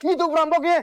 itu perampoknya.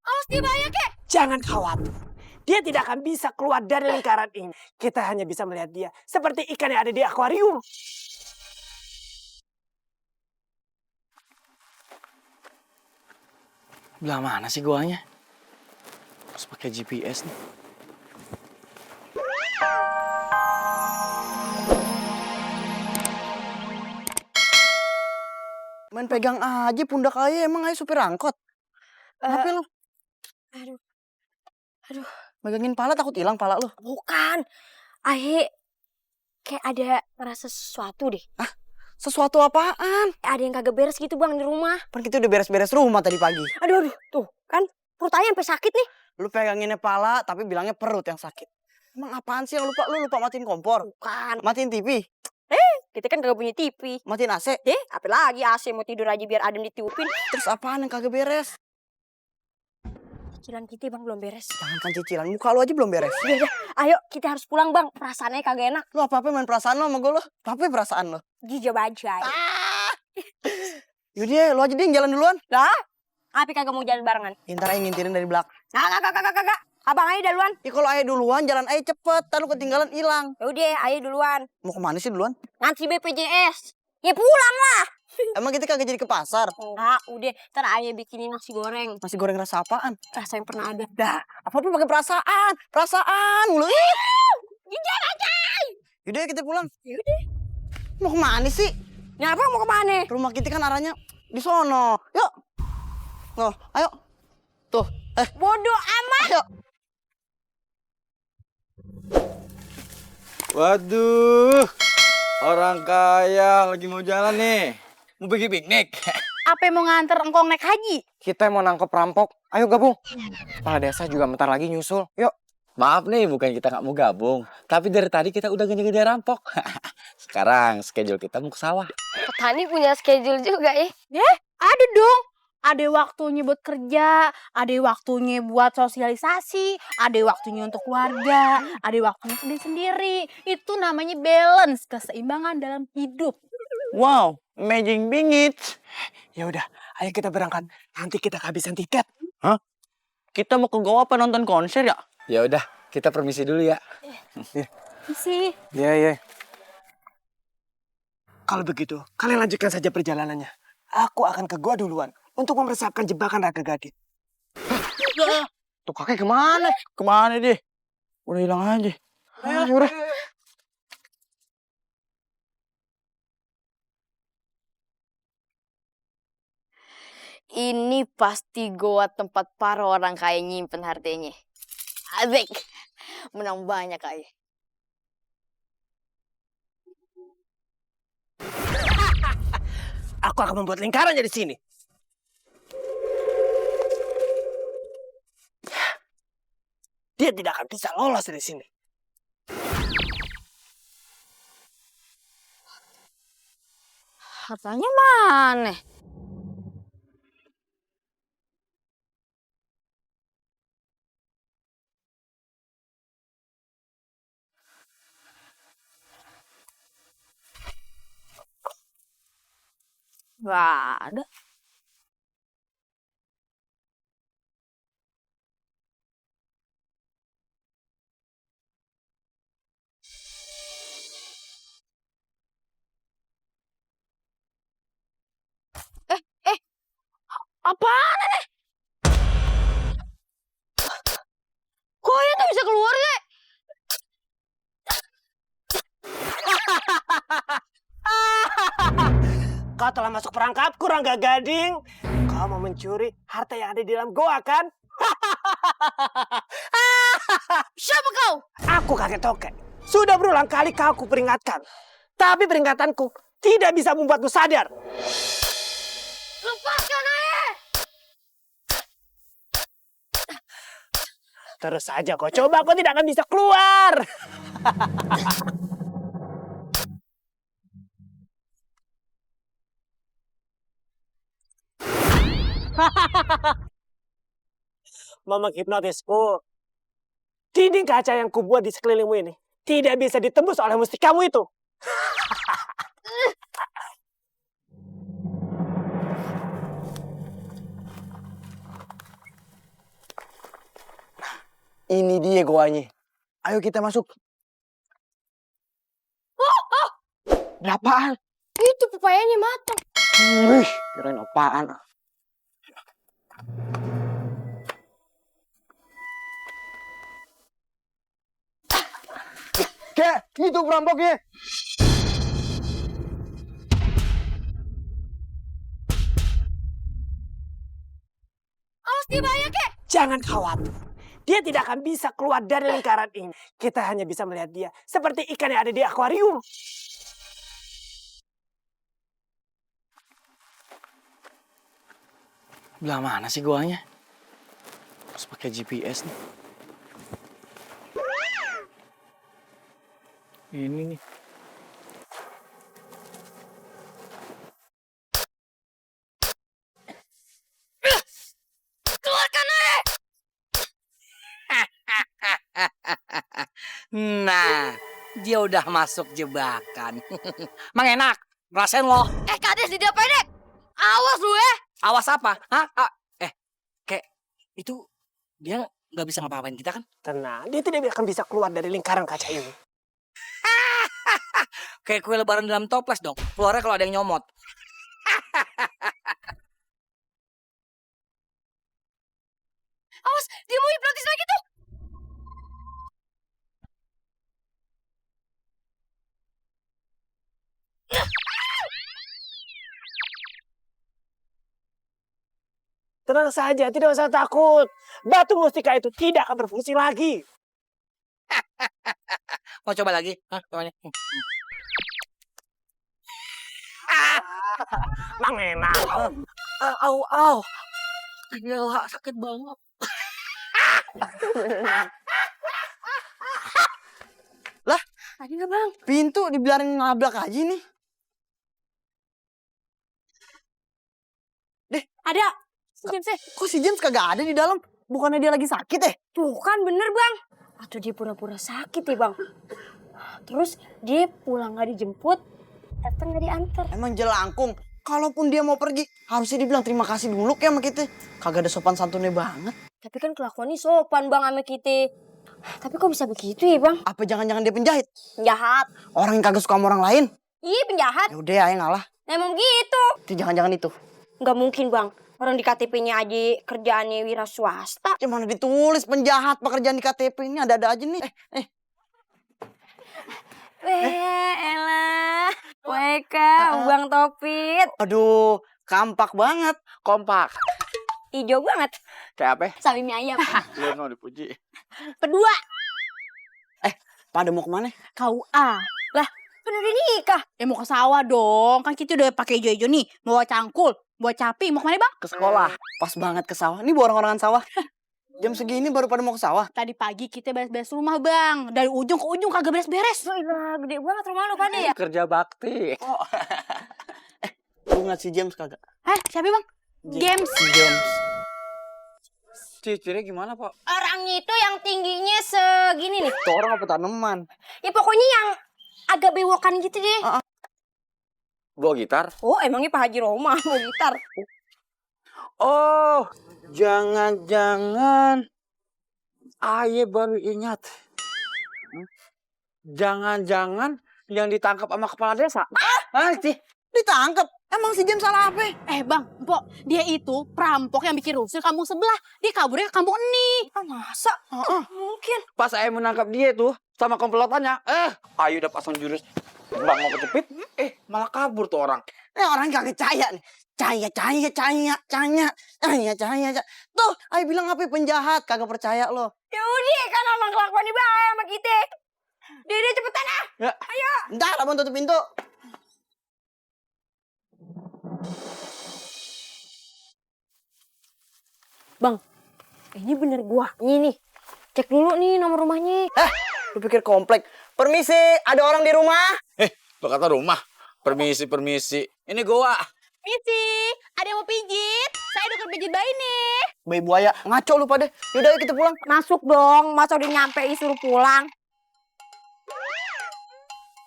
Awas dia bahaya, Kek. Jangan khawatir. Dia tidak akan bisa keluar dari lingkaran ini. Kita hanya bisa melihat dia seperti ikan yang ada di akuarium. Belah mana sih guanya? Harus pakai GPS nih. Main pegang aja pundak Aye, emang Aye supir angkot. Kenapa lu? Aduh. Megangin pala takut hilang pala lu. Bukan. Ahe kayak ada merasa sesuatu deh. Sesuatu apaan? Ada yang kagak beres gitu Bang di rumah. Kan kita udah beres-beres rumah tadi pagi. Aduh. Tuh, kan perut Ahe sampai sakit nih. Lu peganginnya pala tapi bilangnya perut yang sakit. Emang apaan sih yang lupa? Lu lupa matiin kompor? Bukan. Matiin TV? Kita kan kagak punya TV. Matiin AC? Apa lagi AC mau tidur aja biar adem ditiupin. Terus apaan yang kagak beres? Cicilan kita Bang belum beres. Jangankan cicilan, muka lu aja belum beres. Udah. Ayo kita harus pulang Bang. Perasaannya kagak enak. Lu apa-apa main perasaan lo sama gue lo? Apa perasaan lo? Gija bajai. Yaudah, lu aja deh yang jalan duluan. Lah? Api kagak mau jalan barengan. Ntar Aye ngintirin dari belakang. Kagak. Abang Aye duluan. Ya kalau Aye duluan, jalan Aye cepet. Ntar lu ketinggalan hilang. Yaudah, Aye duluan. Mau kemana sih duluan? Ngantri BPJS. Ya pulang lah. Emang kita kagak jadi ke pasar? Enggak, udah. Ntar Aye bikinin nasi goreng. Nasi goreng rasa apaan? Rasa yang pernah ada. Dah, apa-apa pakai perasaan. Perasaan mulu. Gija bajai. Yaudah kita pulang. Yaudah. Mau kemana sih? Ini apa mau kemana? Rumah kita kan arahnya di sono. Yuk. Oh, ayo. Tuh, Bodoh amat. ayo. Waduh, orang kaya lagi mau jalan nih. Mau pergi piknik. Apa mau nganter engkong naik haji? Kita mau nangkep perampok. Ayo gabung. Kepala desa juga bentar lagi nyusul. Yuk. Maaf nih, bukan kita nggak mau gabung. Tapi dari tadi kita udah ngejar-ngejar rampok. Sekarang schedule kita mau ke sawah. Petani punya schedule juga ya. Ada dong. Ada waktunya buat kerja, ada waktunya buat sosialisasi, ada waktunya untuk keluarga, ada waktunya sendiri-sendiri. Itu namanya balance, keseimbangan dalam hidup. Wow, amazing bingit. Ya udah, ayo kita berangkat. Nanti kita kehabisan tiket. Kita mau ke Goa apa nonton konser ya? Ya udah, kita permisi dulu ya. Sih. Iya. Kalau begitu, kalian lanjutkan saja perjalanannya. Aku akan ke gua duluan untuk mempersiapkan jebakan Raga Gading. Tuh kakek kemana? Kemana deh? Udah hilang aja. Udah. Ini pasti goa tempat para orang kaya nyimpen hartanya. Asik. Menang banyak kaya. Aku akan membuat lingkaran di sini. Dia tidak akan bisa lolos dari sini. Hartanya mana? Gak ada. Apaan nih? Kok ya tuh bisa keluar sih? Kau telah masuk perangkapku, Rangga Gading. Kau mau mencuri harta yang ada di dalam goa, kan? Siapa kau? Aku kakek tokek. Sudah berulang kali kau aku peringatkan. Tapi peringatanku tidak bisa membuatmu sadar. Lepaskan aja! Terus saja kau coba, kau tidak akan bisa keluar. Mama hipnotisku. Dinding kaca yang kubuat di sekelilingmu ini tidak bisa ditembus oleh mustikamu itu. Ini dia goanya. Ayo kita masuk. Ada apaan? Itu pepayanya matang. Wih, kirain apaan. Kek, itu perampoknya. Awas dia bahaya, Kek. Jangan khawatir. Dia tidak akan bisa keluar dari lingkaran ini. Kita hanya bisa melihat dia seperti ikan yang ada di akuarium. Belah mana sih goanya? Harus pakai GPS nih. Ini nih. Nah, dia udah masuk jebakan. Mang enak, rasain loh. Kades di depan, Dek. Awas lu ya. Awas apa? Hah? Kayak itu dia nggak bisa ngapa-ngapain kita kan? Tenang, dia tidak akan bisa keluar dari lingkaran kaca ini. Kayak kue lebaran dalam toples dong. Keluarnya kalau ada yang nyomot. Awas, dia mau hipnotis lagi tuh. Tenang saja, tidak usah takut. Batu mustika itu tidak akan berfungsi lagi. Mau coba lagi? Hah? Coba nih. Mang enak. Au. Gila, sakit banget. Tadi nggak, Bang? Pintu dibiarin nabrak aja nih. Ada. Si James, Kok si James kagak ada di dalam? Bukannya dia lagi sakit ya? tuh kan bener, Bang. Atau dia pura-pura sakit ya, Bang. Terus dia pulang nggak dijemput, datang nggak diantar. Emang jelangkung. Kalaupun dia mau pergi, harusnya dibilang terima kasih dulu kayak sama kita. Kagak ada sopan santunnya banget. Tapi kan kelakuannya sopan, Bang, sama kita. Tapi kok bisa begitu ya, Bang? Apa jangan-jangan dia penjahit? Penjahat. Orang yang kagak suka sama orang lain? Iya, penjahat. Ya udah ayo ngalah. Emang gitu. Itu jangan-jangan itu. Nggak mungkin, Bang. Orang di KTP-nya aja kerjaannya wira swasta. Cuman ditulis penjahat pekerjaan di KTP ini ada-ada aja nih. Elah. Weka, Bang Topit. Aduh, kampak banget. Kompak. Ijo banget. Kayak apa? Sawi mie ayam. Lu mau dipuji. Kedua, Pada mau kemana? KUA. kan udah nikah. Mau ke sawah dong. Kan kita udah pakai hijau-hijau nih. Bawa cangkul, bawa capi. Mau kemana, Bang? Ke sekolah. Pas banget ke sawah. Ini orang-orangan sawah. Jam segini baru pada mau ke sawah. Tadi pagi kita beres-beres rumah, Bang. Dari ujung ke ujung kagak beres-beres. Gila, gede banget rumah lu pada ya. Kerja bakti. Lu ngeliat si James kagak? Siapa, Bang? James. Si James. Ciri-cirinya gimana, Pak? Orangnya itu yang tingginya segini nih. Itu orang apa tanaman? Ya pokoknya yang agak bewokan gitu deh. Bawa gitar? Oh, emangnya Pak Haji Roma mau gitar? Oh, jangan-jangan Aye baru ingat. Jangan-jangan yang ditangkap sama kepala desa. Hah, sih? Ditangkap. Emang si James salah apa? Bang, Mpok, dia itu perampok yang bikin rusuh kampung sebelah. Dia kaburnya ke kampung ini. Masa? Mungkin. Pas Aye menangkap dia tuh sama komplotannya, Aye udah pasang jurus bang mau kecepit, malah kabur tuh orang. Orang kagak percaya nih. Cahaya. Tuh, Ayo bilang apa penjahat. Kagak percaya lo. Ya udah kan emang kelakuannya bahaya sama kita. Dede cepetan ah. Ya. Ayo. Ntar abang tutup pintu. Bang, ini bener gua. Ini nih. Cek dulu nih nomor rumahnya. Lu pikir komplek. Permisi, ada orang di rumah? Lo kata rumah. Permisi. Ini goa. Misi, ada yang mau pijit? Saya udah pijit bayi nih. Bayi buaya. Ngaco lu pada. Yaudah ayo kita pulang. Masuk dong. Masa udah nyampe suruh pulang.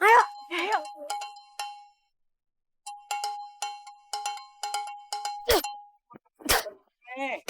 Ayo. Eh,